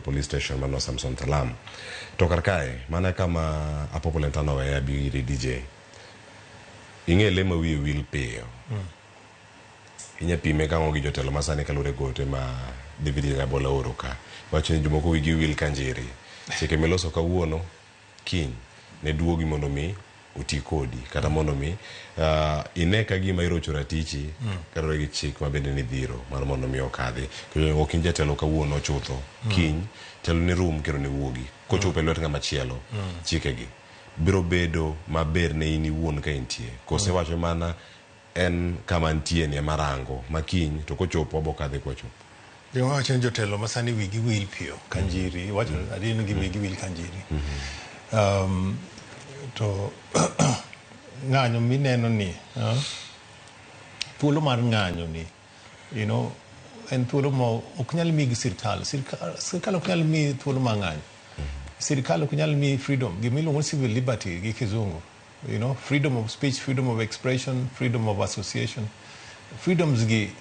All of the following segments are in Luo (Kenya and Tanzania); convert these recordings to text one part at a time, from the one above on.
Police Station mano Samson Talam. To kar kae, mana kama Apopo Lentano oweya bi ire DJ. Ing'e le ma wiye wil piyo. Inya pime kang'o gi jotelo masani kaluwore gote ma David Nyabola oro ka. Wacho ni jomoko wigi wil ka njiri. Chike miloso kawuono kiny ne duogi mondo mi oti kodi kata mondo mi ine ka gima irocho ratichi kaluwore gi chik ma bende nidhiro mar mondo mi okadhi. Kendo ok in jatelo kawuono chutho kiny telo ne rum kendo ne wuogi kochopo e lwet ng'ama chielo chikegi biro bedo maber ne in iwuon ka intie kose wacho mana en kama nitie ni ema rango ma kiny to kochopo obokadhe kwachopo. Gima wacho ni jotelo masani wigi wil piyo ka njiri, wacho adier ni wigi wil ka njiri. To ng'anyo mineno ni, thuolo mar ng'anyo ni, en thuolo ma ok nyal mi gi sirkal. Sirkal ok nyal mi thuolo mar ng'anyo. Sirkal ok nyal mi freedom, gima iluongo ni civil liberty gi kizungu. Freedom of speech, freedom of expression, freedom of association. Freedoms gi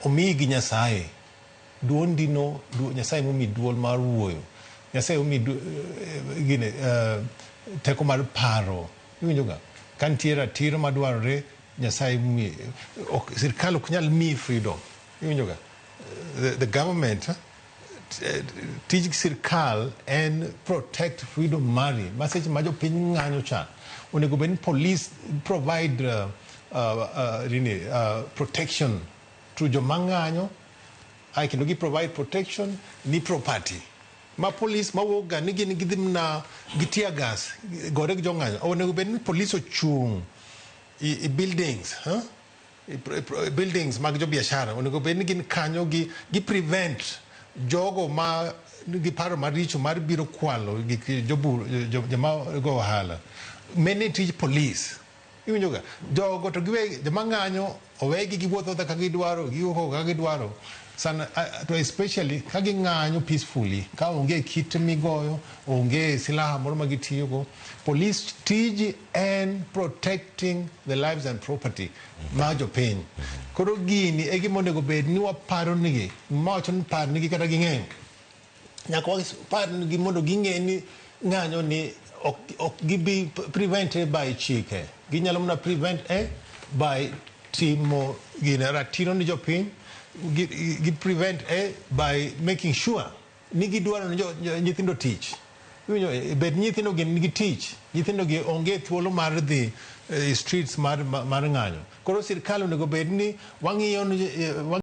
omiyi gi Nyasaye. Duondi no, Nyasaye momiyi duol mar wuoyo. Nyasaye omiyi gine, teko mar paro. Iwinjo ga? Ka nitie ratiro madwarore, Nyasaye momiyi. Ok, sirkal ok nyal miyi freedom. Iwinjo ga? The government, tij sirkal en protect freedom mari. Ma seche ma jopiny ng'anyo cha, onego bed ni police provide really, protection to joma ng'anyo, ae kendo gi provide protection ni property. Ma police mawuok ga ni gin gidhi mana gi tear gas gore gi jong'anyo. Onego bed ni police ochung' i buildings, huh? I buildings mag jo biashara onego bed ni gin kanyo gi prevent jogo ma nigi paro maricho mar biro kwalo gik jobur joma go ohala. Mane tij police. Iwinjo ga? Jogo to giwe joma ng'anyo owegi giwuotho kaka gidwaro, giwuok kaka gidwaro. Sana, to especially ka ging'anyo peacefully, ka onge kite migoyo, onge silaha moro ma gitiyogo. Police tiji en protecting the lives and property mar jopiny. Koro gini e gima onego bed ni waparo nigi, mawacho ni par nigi kata ging'eng'. Nyaka wapar nigi mondo ging'e ni ng'anyo ni ok gibi prevent by chike. Ginyalo mana prevent by timo gine ratiro ni jopiny, gi prevent by making sure ni gidwaro ni nyithindo tich. Iwinjo, bed nyithindo gi nigi tich, nyithindo gi onge thuolo mar dhi e streets mar ng'anyo. Koro sirkal onego bed ni wang'iyo ni